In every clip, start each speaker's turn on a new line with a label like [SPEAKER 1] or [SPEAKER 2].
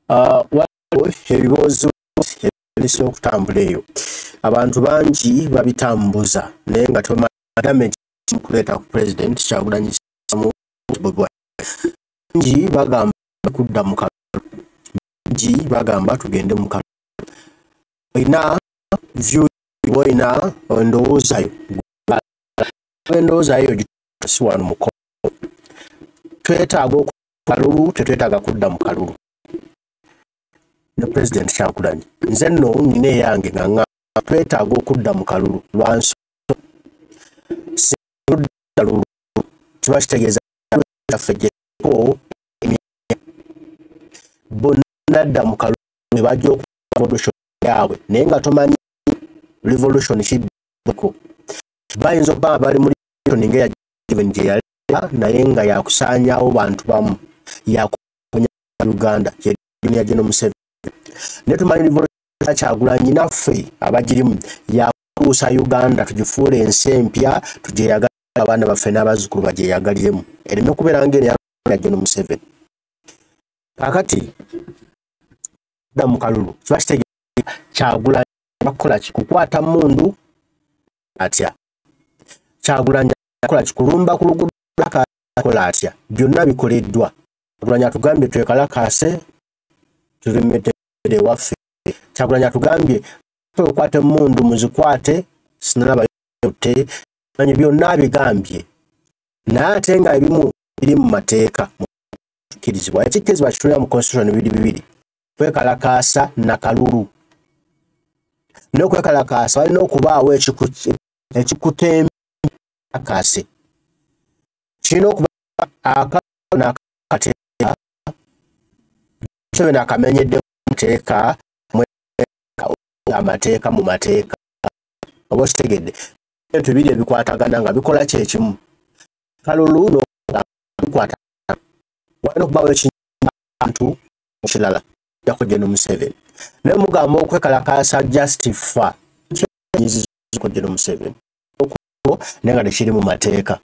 [SPEAKER 1] Waliwo ebiboozi ebisobola okutambula eyo, abantu bangi babitambuza naye nga tomanyi damage kuleeta ku President Kyagulanyi Bobi Wine. Bangi bagamba kudda mu kalulu, bangi bagamba tugende mu kalulu. Olina view, olina endowooza yo, endowooza yo si wano mu twetaaga okalulu, tetwetaaga kudda mu kalulu ne President Kyagulanyi. Nze nno nina eyange nga ŋŋamba twetaaga okudda mu kalulu lwa nsonga singa kalulu kiba kitegeeza yaffe gyeko bonna dda mu kalulu ne bajja okuba revolution yaabwe, naye nga tomanyi revolution kiddako. Bayinza okuba nga bali mu revolution ng'eya Museveni gye yaleta, naye nga yakusaanyaawo bantu bamu, yakunya Uganda ya General Museveni. Naye tumanyi revolution ya Kyagulanyi naffe abagirimu yakutuusa Uganda tugifuule ensi empya tugyeyagale, abaana baffe n'abazzukulu bagyeyagaliremu, ereme kubeera ng'eno ya General Museveni. Kaakati dda mu kalulu kiba kitegeeza Kyagulanyi bakukola ki? Kukwata mmundu atya? Kyagulanyi akola ki? Kulumba ku luguudo akola atya? Byonna bikoleddwa. Kyagulanyi atugambye twekalakaase tulime ewaffe. Kyagulanyi atugambye okwata emmundu muzikwate, sinalaba te manyi byonna abigambye, naye ate nga ebimu biri mu mateeka kikkirizibwa. Ekikkirizibwa kitulira mu constitution biri bibiri: kwekalakaasa na kalulu. Naye okwekalakaasa walina okubaawo ekikutemakaase, kirina okuba n'akateeka Museveni akamenyedde mu mateeka, amateeka mu mateeka. Oba okitegedde? Ebintu biri ebikwatagana nga bikola kyekimu, kalulu n'obikwata, walina okubaawo ekintu ekirala jako General Museveni. Naye mugamba okwekalakaasa justify ko General Museveni naye nga tekiri mu mateeka.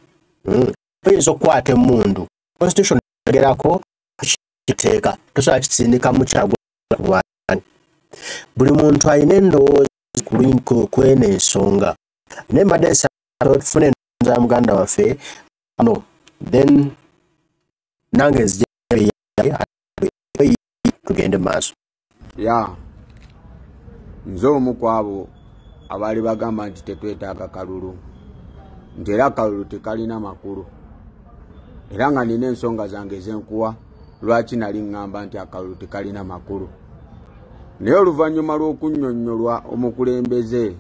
[SPEAKER 1] Oyinza okukwata emmundu, constitution egerako kiteeka, tosobola kisindika mu Kyagulanyi. Buli muntu alina endowooza ku eno ensonga, naye mbadde nsaba tufune endowooza ya muganda waffe no, then nange nzije tugende maaso.
[SPEAKER 2] Ya, nze omu ku abo abaali bagamba nti tetwetaaga kalulu, nti era akalulu tekalina makulu, era nga nina ensonga zange ezenkuwa lwaki nali ŋŋamba nti akalulu tekalina makulu. Naye oluvannyuma lw'okunnyonnyolwa omukulembeze,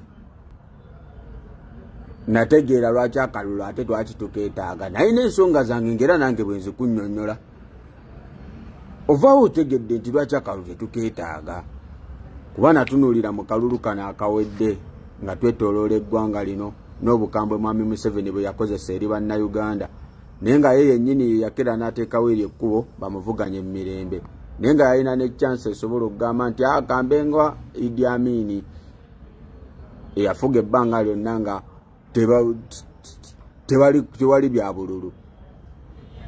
[SPEAKER 2] nategeera lwaki akalulu ate twaki tukeetaaga. Nalina ensonga zange, ngaera nange bwe nzikunnyonnyola ovaawo otegedde nti lwaki akalulu tetukeetaaga. Kuba natunuulira mu kalulu kano akawedde nga twetooloola eggwanga lino n'obukambwe mwami Museveni bwe yakozesa eri Bannayuganda, naye nga ye yennyini ye yakera n'ateekawo eri ekkubo bamuvuganye mu mirembe, naye nga yalina ne chance esobola okugamba nti akambe nga Idi Amini eyafuga ebbanga lyonna nga tewali bya bululu.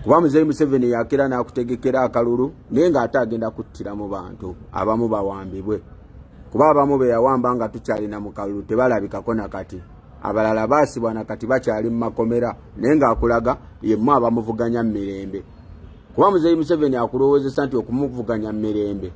[SPEAKER 2] Kuba Muzeeyi Museveni yakera n'akutegekera akalulu, naye ng'ate agenda kuttira mu bantu abamu bawambibwe, kuba abamu be yawamba nga tukyalina mu kalulu tebalabikako nakati, abalala baasibwa nakati bakyali mu makomera, naye ng'akulaga yemmwe abamuvuganya mu mirembe. Kuba Muzeeyi Museveni akulowoozesa nti okumuvuganya mu mirembe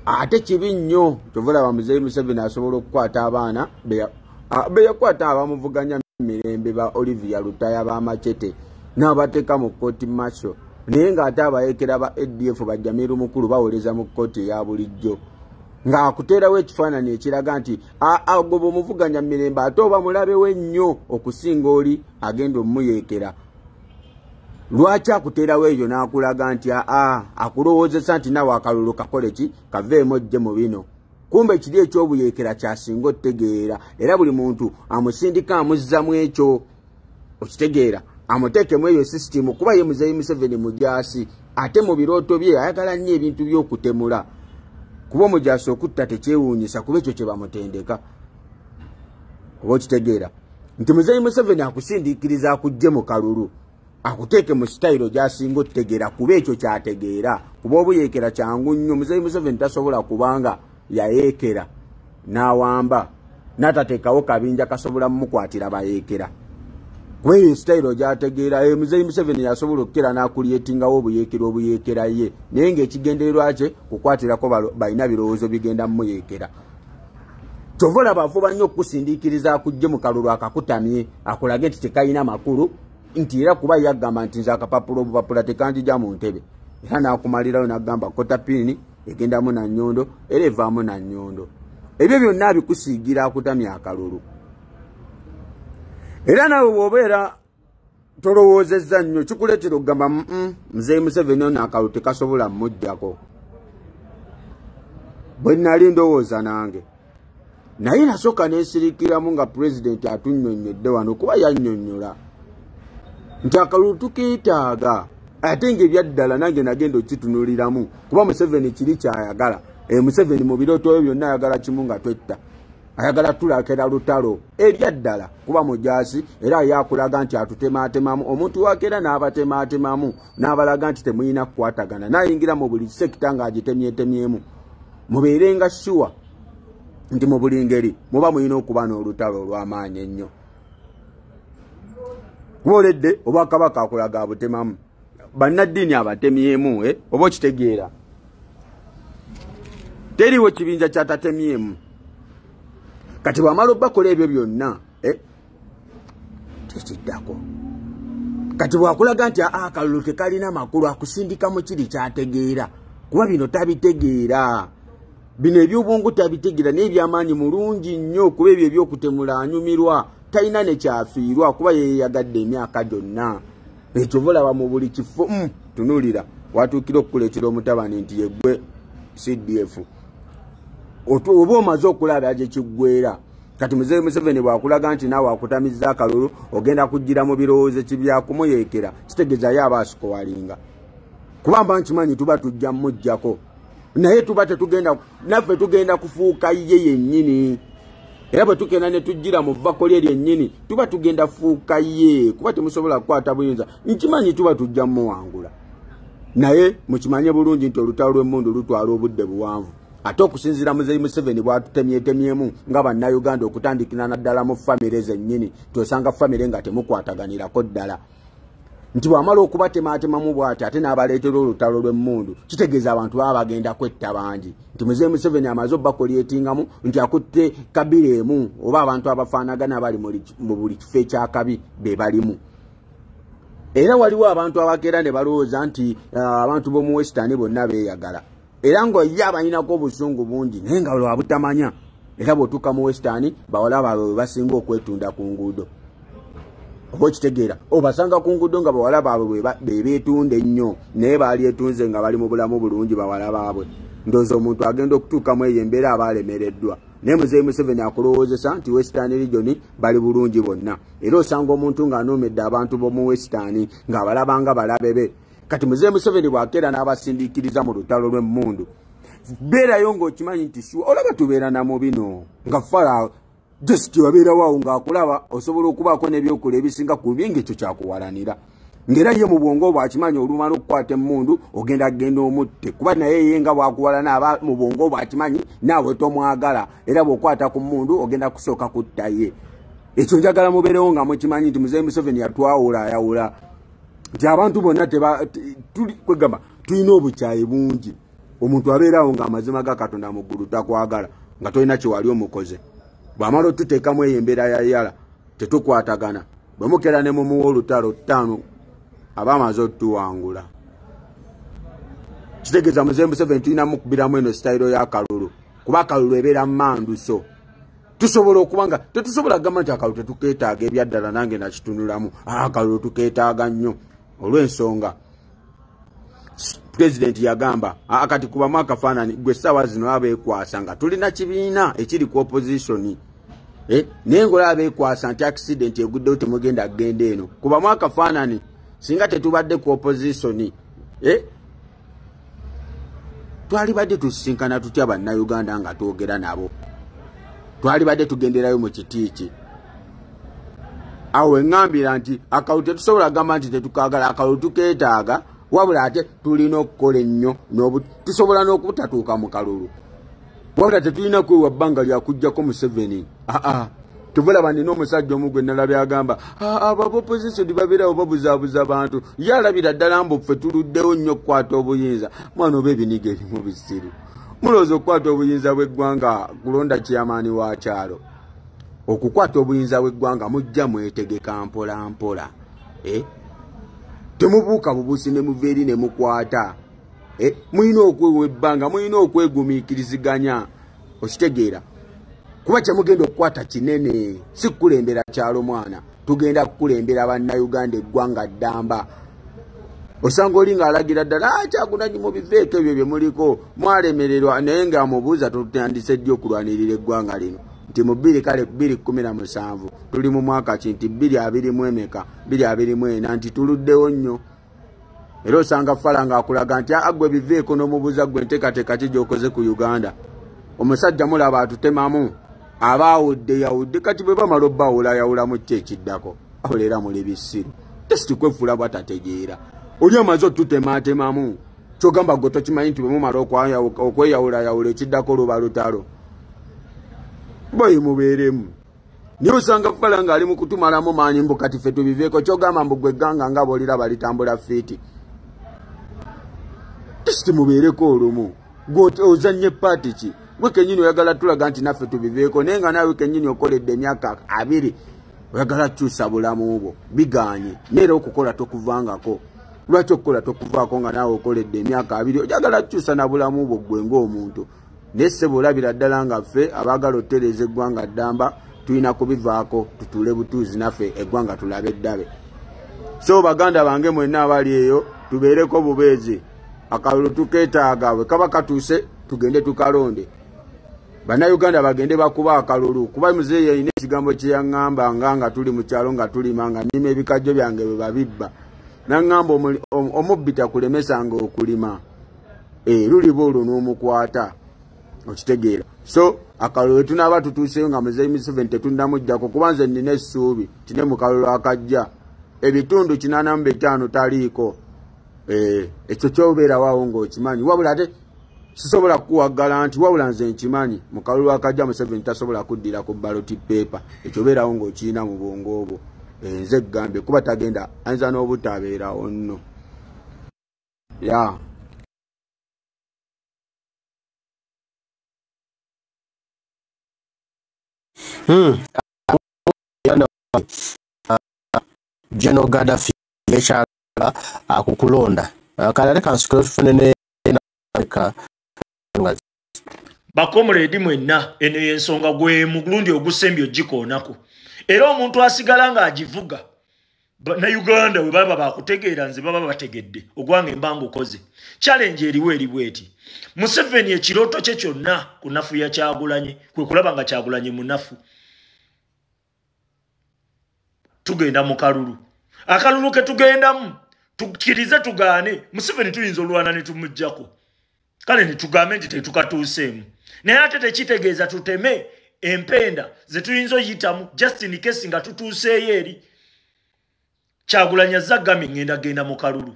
[SPEAKER 2] ate kibi nnyo. Kyova olaba Muzeeyi Museveni asobola okukwata abaana be yakwata abamuvuganya mu mirembe, ba Olivia Lutaya, b'amacete, n'abateeka mu kooti martial, naye ng'ate abayekera ba ADF bajjamiru mukulu bawoleza mu kkooti eya bulijjo, ng'akuteerawo ekifaananyi ekiraga nti agoba omuvuganya mu mirembe ate oba mulabewo ennyo okusinga oli agenda omuyeekera. Lwaki akuteerawo ekyo n'akulaga nti aa akulowoozesa nti nawe akalulu kakole ki, kaveemu ojje mu bino? Kumbe kiri ekyobuyeekera kyasinga otutegeera, era buli muntu amusindika amuzzamu ekyo, okitegeera, amuteekemu eyo sisitimu. Kuba ye Muzeeyi Museveni mujaasi, ate mu birooto bye ayagala nnyo ebintu by'okutemula, kuba omujaasi okutta tekyewuunyisa, kuba ekyo kye bamutendeka. Oba okitegeera nti Muzeeyi Museveni akusindiikiriza akugje mu kalulu, akuteeke mu sitayiro gy'asinga otutegeera, kuba ekyo kyategeera. Kuba obuyeekera kyangu nnyo. Muzeeyi Museveni tasobola kubanga yayeekera n'awamba n'atateekawo kabinja kasobola mumukwatira bayeekera. Kuba eyo sitayiro gy'ategeera. Muzeeyi Museveni yasobola okukera n'akulyetingawo obuyeekera obuyeekera ye, naye ng'ekigendererwa kye kukwatirako balina birowoozo bigenda mumuyeekera. Kyova olaba afuba nnyo okukusindiikiriza akujje mu kalulu akakutamye akulage nti tekalina makulu, nti era kuba yagamba nti nze akapapula obupapula tekanjija mu ntebe, era n'akumalirayo n'agamba kotapini egendamu na nnyondo era evaamu na nnyondo. Ebyo byonna abikusiigira akutamya akalulu. Era naawe bw'obeera tolowoozezza nnyo kikuleetera okugamba Muzeeyi Museveni ono akalulu tekasobola mmuggyako. Bwe nali ndowooza nange, naye nasooka neesirikiramu nga pulezidenti atunnyonnyodde wano, kuba yannyonnyola nti akalulu tukeetaaga, ate ng'ebyaddala nange nagenda okkitunuliramu, kuba Museveni kiri kyayagala. Museveni mu birooto bye byonna ayagala kimu nga twetta, ayagala tulakera lutalo ebyaddala, kuba mujaasi era yakulaga nti atutematemamu. Omuntu wakeera n'abatemaatemamu n'abalaga nti temulina kukwatagana, n'ayingira mu buli sekita ng'agitemyetemyemu. Mubeerenga sure nti mu buli ngeri muba mulina okuba n'olutalo olw'amaanyi ennyo. Kuba oledde obwakabaka akulaga abutemamu, bannaddiini abatemyemu, oba okitegeera teriiwo kibinja kyatatemyemu. Kati bw'amala obbakola ebyo byonna tekiddako. Kati bw'akulaga nti akalulu tekalina makulu, akusindika mu kiri kyategeera, kuba bino tabitegeera. Bino ebyobwongo tabitegeera, naye ebyamaanyi mulungi nnyo, kuba ebyo ebyokutemula anyumirwa, talina ne kyafiirwa, kuba yeeyagadde emyaka gyonna. Ekyo olaba mu buli kifo tunuulira watuukira okukuleetera omutabani nti yeggwe CDF, oba omaze okulaba gye kiggweera. Kati Muzeeyi Museveni bw'akulaga nti naawe akutamizza akalulu ogenda kujjira mu birowoozo kibyakumuyeekera, kitegeeza ye aba asikowalinga. Kuba mba nkimanyi tuba tujja mmuggyako, naye tuba tetugenda, naffe tugenda kufuuka ye yennyini. Era bwe tugenda ne tujjira mu vvako lye lyennyini tuba tugenda fuuka ye, kuba temusobola kukwata buyinza. Nkimanyi tuba tujja mmuwangula, naye mukimanye bulungi nti olutalo lw'emmundu lutwala obudde buwanvu. Ate okusinziira Muzeeyi Museveni bw'atutemyetemyemu nga bannayuganda, okutandikira naddala mu famire zennyini, tosanga famire nga temukwataganirako ddala, nti bw'amala okubatematemamu bw'ati ate n'abaleetera olutalo lw'emmundu, kitegeeza abantu baba bagenda kwetta bangi. Nti Muzeeyi Museveni amaze obbakolyetingamu nti akutte kabira emu oba abantu abafaanagana abali mu buli kifo ekyakabi be balimu. Era waliwo abantu abakeera ne balowooza nti abantu b'omu Western bonna beeyagala, era nga ye abalinako obusungu bungi, naye nga lwabutamanya. Era bw'otuuka mu Western bawala baabwe bwe basinga okwetunda ku nguudo, oba okitegeera obasanga ku nguudo nga bawala baabwe be beetunda ennyo, naye baalyetunze nga bali mu bulamu bulungi bawala baabwe. Ndowooza omuntu agenda okutuukamu eyo embeera aba alemereddwa. Naye Muzeeyi Museveni akulowoozesa nti Western Region bali bulungi bonna, era osanga omuntu ng'anoomedde abantu b'omu Western ng'abalaba nga balabe be. Kati Muzeeyi Museveni bw'akeera n'abasindiikiriza mu lutalo lw'emmundu, beerayo ng'okimanyi nti sure olaba tubeera na mu bino nga fala just wabeerawo awo ng'akulaba, osobola okubaako n'ebyokola ebisinga ku bye ng'ekyo kyakuwalanira. Ng'era ye mu bwongo bw'akimanyi olumala okukwata emmundu ogenda kugenda omutte, kuba naye ye nga bw'akuwalana aba mu bwongo bw'akimanyi naawe tomwagala, era bw'okwata ku mmundu ogenda kusooka kutta ye. Ekyo njagala mubeerewo nga mukimanyi nti Muzeeyi Museveni yatwawula ayawula, nti abantu bonna kwegamba tulina obukyayi bungi. Omuntu abeerawo ng'amazima ga Katonda mu ggulu takwagala, nga tolina kye wali omukoze. Bw'amala otuteekamu eyo embeera ya yala tetukwatagana, bwe mukera ne mumuwa olutalo ttaano aba amaze otuwangula. Kitegeeza Muzeeyi Museveni tulina mukubiramu eno sitayiro y'akalulu, kuba akalulu ebeera mmanduso. Tusobola okuba nga tetusobola kugamba nti akalulu tetukeetaaga ebyaddala, nange nakitunulamu akalulu tukeetaaga nnyo olw'ensonga pulezidenti yagamba akati kubamu akafaananyi gwe essaawa zino abeekwasa nga tulina kibiina ekiri ku opposition, naye ng'olaba abeekwasa nti accident eguddewo temugenda kugenda eno. Kubamu akafaananyi singa tetubadde ku opposition, twalibadde tusisinkana tutya bannayuganda nga twogera nabo? Twalibadde tugenderayo mu kiti ki? Awo eŋŋambira nti akalulu tetusobola kugamba nti tetukaagala, akalulu tukeetaaga, Wabula ate tulina okukola ennyo, tusobola n'okutatuuka mu kalulu. Wabula tetulina kwewa bbanga lya kuggyako Museveni. Aa, tubulaba nina omusajja omu gwe nalabye agamba abo opposition babeerawo babuzaabuza abantu. Ye alabira ddala mbu ffe tuluddewo nnyo okukwata obuyinza. Mwana oba ebiniga erimu bisiru. Mulowooza okukwata obuyinza bw'eggwanga kulonda chairman wa kyalo? Okukwata obuyinza bw'eggwanga mujja mwetegeka mpola mpola. Temubuuka bubuusi ne muva eri ne mukwata. Mulina okwewa ebbanga, mulina okwegumiikiriziganya. Okitegeera? Kuba kyemugenda okukwata kinene, si kukulembera kyalo mwana. Tugenda kukulembera bannayuganda eggwanga ddamba. Osanga oli ng'alagira ddala Kyagulanyi mubiveeko ebyo bye muliko, mwalemererwa, naye ng'amubuuza tutandise ddi okulwanirira eggwanga lino? Nti mu 2017 tuli mu mwaka ki? Nti 2024, 2024, nti tuluddewo nnyo. Era osanga Fala ng'akulaga nti ggwe biveeko, n'omubuuza ggwe enteekateeka ki gy'okoze ku Uganda. Omusajja mulaba atutemamu, abaawudde yawudde, kati bwe bamala obbawulayawulamu ki ekiddako? Awo era muli bisiru. Tesi kwefuula bw'atategeera. Oli amaze otutematemamu, kyogamba gwe tokimanyi nti bwe mumala okweyawulayawula ekiddako luba lutalo. Boyi mubeeremu. Naye osanga Fala ng'ali mu kutumalamu maanyi mbu kati ffe tubiveeko, kyogamba mbu gwe egganga nga bw'oliraba litambula fiiti. Tesi mubeereko olumu. Gwe ozannye paati ki? Gwe kennyini oyagala tulaga nti naffe tubiveeko, naye nga naawe kennyini okoledde emyaka 20 oyagala kukyusa bulamu bwo, bigaanye. Naye era okukola tokuvangako. Lwaki okukola tokuvaako nga naawe okoledde emyaka 20 oyagala kukyusa na bulamu bwo ggwe ng'omuntu? Naye ssebo olabira ddala nga ffe abaagala otereeza eggwanga ddamba tulina kubivaako, tutuule butuuzi naffe eggwanga tulabe eddabe. So baganda bange mwenna abali eyo, tubeereko bubeezi. Akalulu tukeetaaga, bwe kaba katuuse tugende tukalonde. Bannayuganda bagende bakuba akalulu, kuba muzeeyi yalina ekigambo kye yaŋŋamba nga tuli mu kyalo nga tulima nga nnima ebikajjo byange bwe babibba. N'aŋŋamba omubbi takulemesanga okulima. Luliba olwo n'omukwata. Okitegeera? So akalulu tunaaba tutuuseyo nga muzeeyi Museveni tetunnamuggyako, kuba nze nnina essuubi nti ne mu kalulu akajja ebitundu 85 taliiko. Ekyo kyobeerawo awo ng'okimanyi. Wabula ate sisobola kukuwaggala nti wabula nze nkimanyi mu kalulu akajja Museveni tasobola kuddira ku ballot paper. Ekyo obeerawo ng'okirina mu bwongo obwo. Nze gambye kuba tagenda, ayinza n'obutabeerawo nno.
[SPEAKER 1] General Gaddafi ekyagala akukulonda. Kale ate kansukire tufune ne
[SPEAKER 3] bakomuleedi mwenna. Eno y'ensonga gwe mulundi ogusembye ogikoonako. Era omuntu asigala ng'agivuga na Uganda we baba bakutegeera, nze baba bategedde ogwange mba ngukoze. Challenge eriwo eri bweti. Museveni ekirooto kye kyonna ku nafu ya Kyagulanyi kwe kulaba nga Kyagulanyi munafu. Tugenda mu kalulu. Akalulu ke tugendamu tukkirize tugaane, Museveni tuyinza olwana ne tumuggyako. Kale ne tugambe nti tetukatuuseemu. Naye ate tekitegeeza tuteme empenda ze tuyinza oyitamu just in case nga tutuuseeyo eri. Kyagulanyi azze agambye ngenda genda mu kalulu.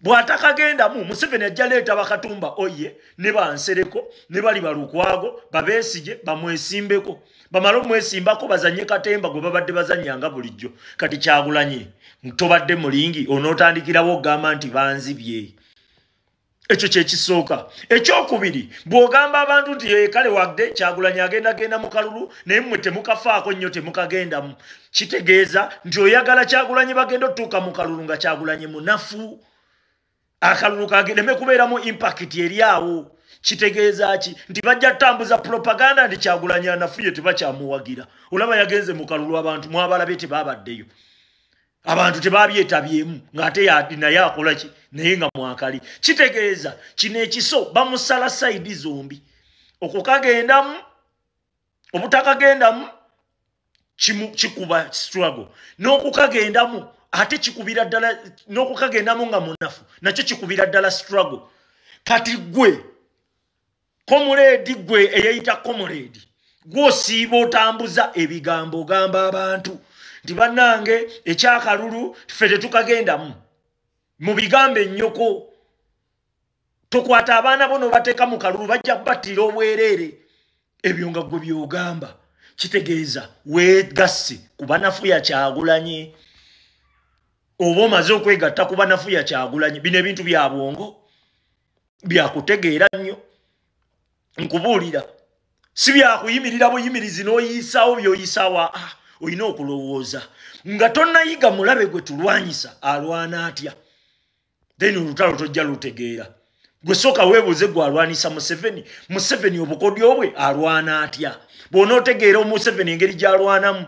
[SPEAKER 3] Bw'atakagendamu Museveni ajja leeta Bakatumba oye ne Bansereko ne bali Balukwago babeesige bamwesimbeko. Bamale omwesimbako bazannye katemba gwe babadde bazannyanga bulijjo. Kati Kyagulanyi tobadde mulingi onootandikirawo okugamba nti banzibye. Ekyo kye kisooka. Ekyokubiri, bw'ogamba abantu nti kale wadde Kyagulanyi agenda genda mu kalulu naye mmwe temukafaako nnyo temukagendamu, kitegeeza nti oyagala Kyagulanyi bagenda otuuka mu kalulu nga Kyagulanyi munafu. Akalulu kagendeme kubeeramu impact eri awo. Kitegeeza ki? Nti bajja tambuza propaganda nti Kyagulanyi anafuye tebakyamuwagira. Olaba yagenze mu kalulu abantu mwabalabye tebabaddeyo. Abantu tebabyetabyemu ng'ate naye akola ki? Naye nga mwakali. Kitegeeza kino ekiso bamusala sayidi zombi. Okukagendamu, obutakagendamu kikuba struggle. N'okukagendamu ate kikubira ddala, n'okukagendamu nga munafu nakyo kikubira ddala struggle. Kati gwe komuleedi, gwe eyeyita komuleedi, gw'osiiba otambuza ebigambo ogamba abantu nti bannange ekyakalulu ffe tetukagendamu. Mu bigambo ennyoko tokwata abaana bo n'obateeka mu kalulu bajja kubattira obwereere. Ebyo nga gwe by'ogamba kitegeeza weegasse ku banafuya Kyagulanyi, oba omaze okwegatta ku banafuya Kyagulanyi. Bino ebintu bya bwongo byakutegeera nnyo, nkubuulira si byakuyimirira buyimirizi n'oyisaawo by'oyisaawo. Olina okulowooza nga tonnayiga mulabe gwe tulwanyisa alwana atya, then olutalo tojja lutegeera. Gwe sooka weebuuze gwe alwanisa Museveni, Museveni obukodyo bwe alwana atya. Bw'onootegeera Museveni engeri gy'alwanamu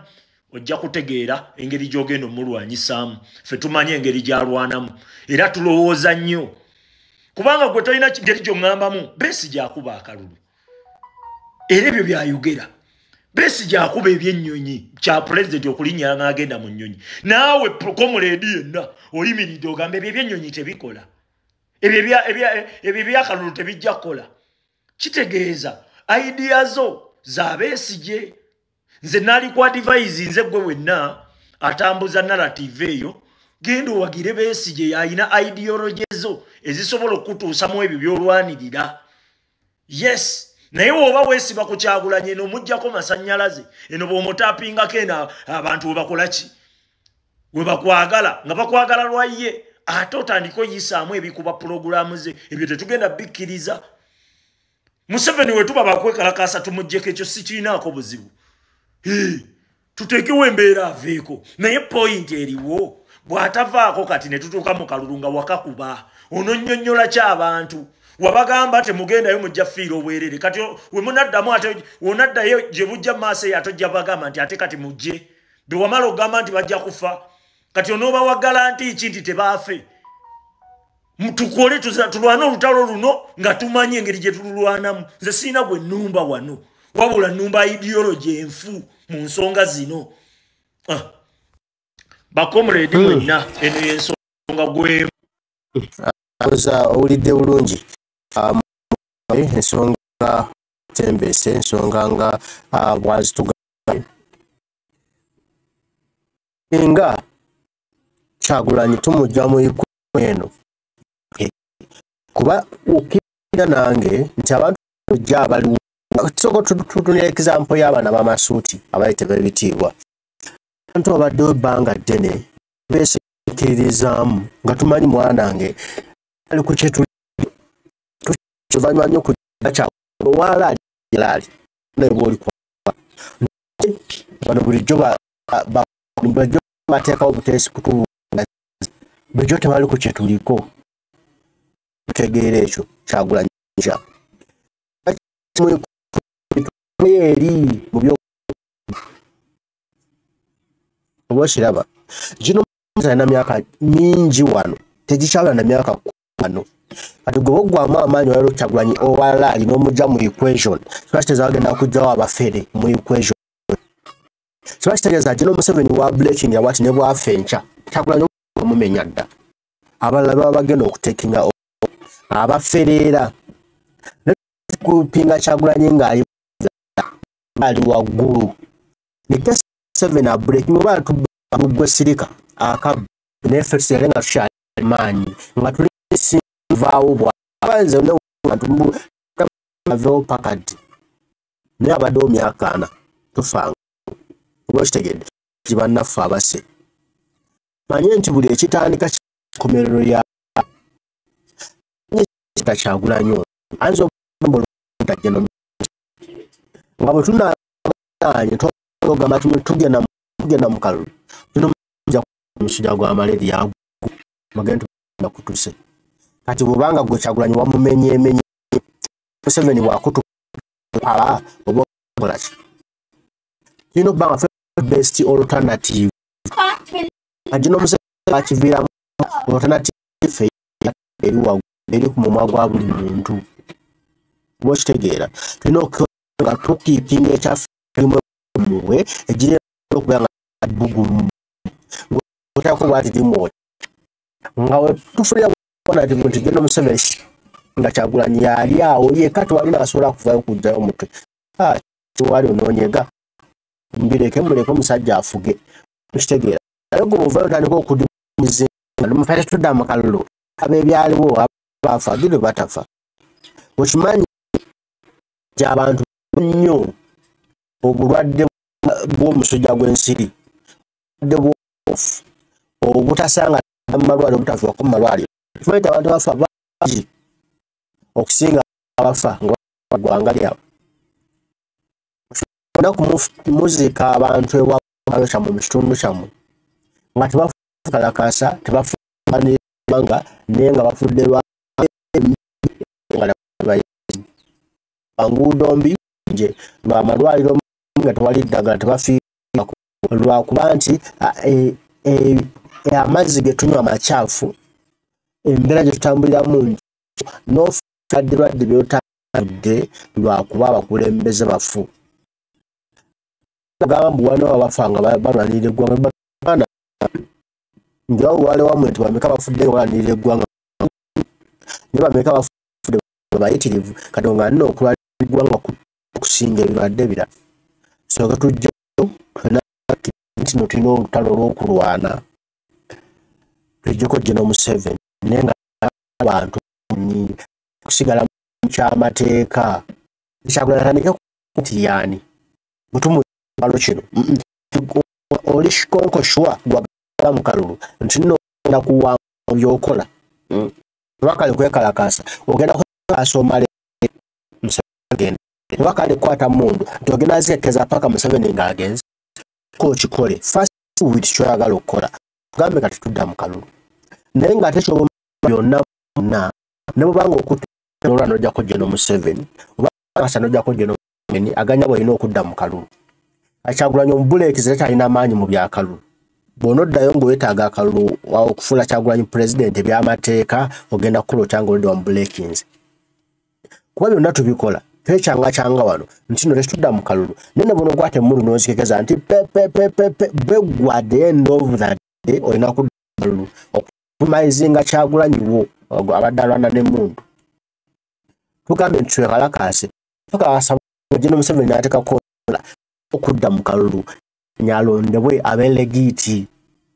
[SPEAKER 3] ojja kutegeera engeri gy'ogenda omulwanyisaamu. Ffe tumanye engeri gy'alwanamu era tulowooza nnyo, kubanga gwe tolina ngeri gy'oŋŋambamu. Besigye akuba akalulu era ebyo byayogera. Besigye akuba ebyennyonyi kya pulezidenti okulinnya ng'agenda mu nnyonyi, naawe comrade yenna oyimiridde ogamba ebyo ebyennyonyi tebikola, ebyo ebyakalulu tebijja kukola. Kitegeeza idea zo za Besigye. Nze nali ku advise nze gwe wenna atambuza narrative eyo, genda owagire Besigye, alina ideology zo ezisobola okutuusa mu ebyo by'olwanirira. Yes, naye woba weesiba ku Kyagulanyi eno omuggyako masannyalaze, eno bw'omutapingako eno abantu we bakola ki, we bakwagala nga bakwagala lwa ye, ate otandika oyisaamu ebikuba pulogulaamu ze. Ebyo tetugenda bikkiriza. Museveni we tuba bakwekalakaasa tumuggyeko, ekyo sikirinaako buzibu, tuteekewo embeera aveeko. Naye point eriwo, bw'atavaako kati ne tutuuka mu kalulu nga wakakuba, ononnyonnyola ki abantu? Wabagamba temugendayo mujja fiira obwerere. Kati we munaddamu ate onaddayo gye bujja maaso eyo ate ojja bagamba nti ate kati mujje, be wamala okugamba nti bajja kufa, kati onoobawa nti ki nti tebaafe? Tukole tulwane olutalo luno nga tumanyi engeri gye tululwanamu. Nze sirina gwe nnumba wano, wabula nnumba ideology enfu mu nsonga zino. Ba comrade mwenna, eno y'ensonga gwemu.
[SPEAKER 1] Oza owulidde bulungi ensonga tembese, ensonga nga bwazitugambye nga Kyagulanyi tumujja mu eno, kuba okkirira nange nti abantu ojja abaliwo. Tusooka tutunira example y'abaana b'amasuuti abayitibwa ebitiibwa, abantu babaddewo ebbanga ddene beesikiririzaamu nga tumanyi mwanange ali ku kyetuli. Oluvannyuma nnyo okujja owaala ali naye bw'oli bano bulijjo bulijjo bateekawo obuteesi kutubuuza, bulijjo tebali ku kyetuliko. Tutegeera ekyo Kyagulanyi kya eri mu byo oba okiraba gino alina myaka mingi wano tegikyabula na myaka wano. Kati gwe boggwamu amaanyi olwaliro Kyagulanyi owalaali n'omugya mu equation, kiba kitegeeza bagenda kuggyawo abafere mu equation. Kiba kitegeeza gino Museveni wa breaking awati ne bwafa enkya Kyagulanyi omumenya dda, abalala baba bagenda okutekinga abafereera kupinga Kyagulanyi ng'ali ali waggulu ne seven a breaking oba tugwe sirika akabba neffe tusigale nga tukyali maanyi nga tuli vaawo bwabanze bantu aveewo pakati naye abaddewo myaka 40 tufanga oba kitegedde gibannaffe abase. Manye nti buli ekitandika kikomerero ya Kyagulanyi ayinza okutajjano nga bwe tunaanye togamba tugenda mu kalulu tuno omusujja gwa malaria magenda kutuse. Kati bw'obanga gwe Kyagulanyi wamumenyeemenye Museveni bw'akutuka oba okola ki? Tulina okuba nga best alternative. Agino Museveni akiviiramu alternative ffe eri waggulu eri ku mumwa gwa buli muntu. Oba okitegeera tulina nga tukiipinga ekyaffe mubwe egirina okubeera nga bbugumu ng'oteekako bw'ati limwokya nga we tufunira alternative nti geno Museveni nga Kyagulanyi yali awo yekka tewali asobola kuvaayo kuggyayo omutwe. Tewali onoonyega mbireke muleke omusajja afuge okitegeera. Naye gwe bw'ovaayo otandika okudimuza Mufere tudda mu kalulu abebyaliwo abafa ddi lwe batafa. Okimanyi nti abantu nnyo obulwadde bw'omusujja gw'ensiri, obulwadde bw'obufu obutasanga mu malwaliro, obutafiwako mu malwaliro. Kimanyi nti abantu bafa bangi okusinga abafa nga ggwanga lyabwe. Olunaku muziika abantu ewaalo kyammwe mu kitundu kyammwe nga tebafukalakasa, tebafubaniranga, naye nga bafudde lwa nguudo mbi nje, lwa malwaliro nga tewali ddagala, tebafiirako lwakuba nti amazzi ge tunywa makyafu, embeera gye tutambuliramu n'ofadde lwadde byotambudde lwakuba abakulembeze bafu. Gamba mbu wano abafa nga balwanirira eggwanga, njawo wale wamwe nti bameka bafudde nga balwanirira eggwanga, naye bameka bafudde bayitirivu. Kati nga nno okulwanirira eggwanga okusinga ebirwadde ebirala. Sooka tujje ffenna nti no tulina olutalo olw'okulwana tujjeko General Museveni, naye nga abantu kusigala mu kyamateeka. Kyagulanyi atandike nti yaani bwe kino oli kikonkoshwa gwagala mu kalulu nti nno ogenda kuwanga by'okola, oba kale kwekalakaasa ogenda kwekalakaasa omale Museveni, oba kale kukwata mmundu nti ogenda zikekeza paka Museveni ng'agenze. Okikole first with kyoyagala okukola, tugambe kati tudda mu kalulu, naye ng'ate kyoba byonna bonna ne bwobanga okutta olwa n'ojjako General Museveni oba kasa n'ojjako General Museveni aganya bw'olina okudda mu kalulu. Kyagulanyi omubuleekizi takyalina maanyi mu byakalulu. Bw'onoddayo ng'oyetaaga akalulu okufuula Kyagulanyi pulezidenti ebyamateeka, ogenda kukola otya ng'olidde wamubuleekinze? Kuba byonna tubikola twekyangakyanga wano nti nno tetudda mu kalulu, naye ne bw'onokwata emmundu n'ozikekeza nti pepepepepe beggwa, at the end of the day olina kudda mu kalulu okumayizinga Kyagulanyi wo abadde alwana n'emmundu. Tugambye nti twekalakaase, tukalakasa General Museveni n'ateekako okudda mu kalulu nyalondebwe abeelegiiti,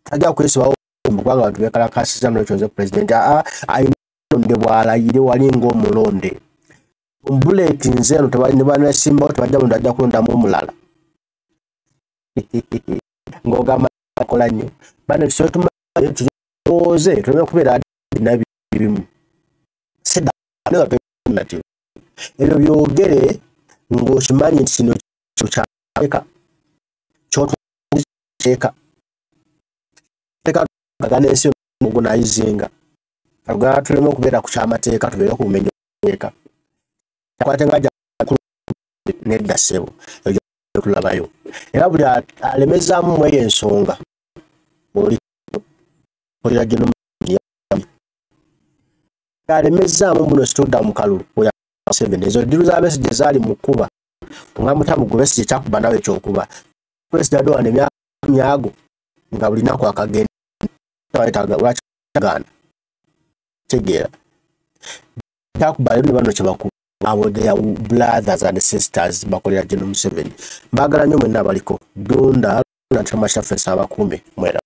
[SPEAKER 1] tajja kwesibawo kubanga abantu beekalakaasizza n'ekyo nze pulezidenti. Aa, alina okulondebwa alayire wali ng'omulonde. Omubuleeti nze eno ne banesimbawo tebajja muntu ajja kulondamu omulala ng'ogamba akola nnyo. Bane tusobe tumanye tulowooze tuleme kubeera nabibimu sidda ebyo byogere ng'okimanyi nti kino kyateeka kyotteeka teeka ensi ogunayizinga agala tuleme okubeera ku kyamateeka, tubeere ku bumenyi bw'etteeka. Kwate nga nedda ssebo, ebyo tulabayo. Era buli alemezaamu mu eyo ensonga oli olira gino alemezaamu buno situdda mu kalulu oya Museveni. Ezo ddiru za Besigye zaali mu kkuba nga mutamu gwe Besigye kyakuba nawe ekyokuba Besigye adde wano emyaka myago nga buli nnaku akagenda lwaki gaana tegeera kyakuba leero ne bano kye bakuba. Abo their brothers and sisters bakolera General Museveni. Mbaagala nnyo mwenna abaliko Ddunda Ntamasha Fesa abakuume mwera.